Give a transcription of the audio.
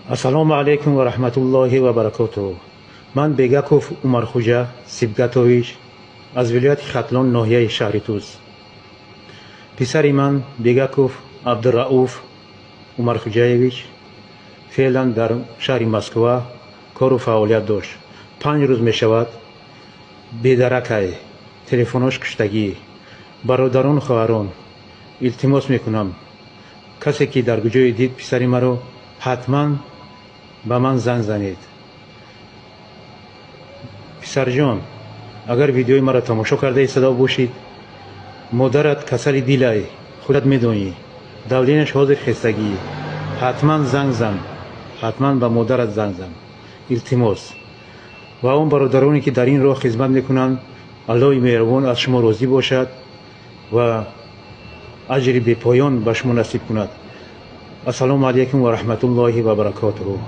Ассалому алайкум ва раҳматуллоҳи ва баракотуҳ. Ман Бегаков Умархуҷа Сибгатович аз вилояти Хатлон, ноҳияи шаҳри Туз. Писари ман Бегаков Абдурауф Умархуҷаевич феълан дар шаҳри Москва кору фаъолият дошт. 5 рӯз мешавад, бедаракай, телефонош куштагӣ. Бародарону хоҳарон, илтимос мекунам, касе ки дар куҷое дид писари маро, ҳатман ба ман занг занед. Писарҷон, агар видеои маро тамошо карда истода бошед, модарат касали дилай, худат медонӣ, давления ш ҳозир хестагӣ. Ҳатман занг зан, ҳатман ба модарат занг зан, илтимос. Ва он бародароне, ки дар ин роҳ хизмат мекунанд, Аллоҳи меҳрубон аз шумо розӣ бошад ва аҷри бепоён ба шумо насиб кунад. Ассалому алайкум ва раҳматуллоҳи ва баракотуҳ.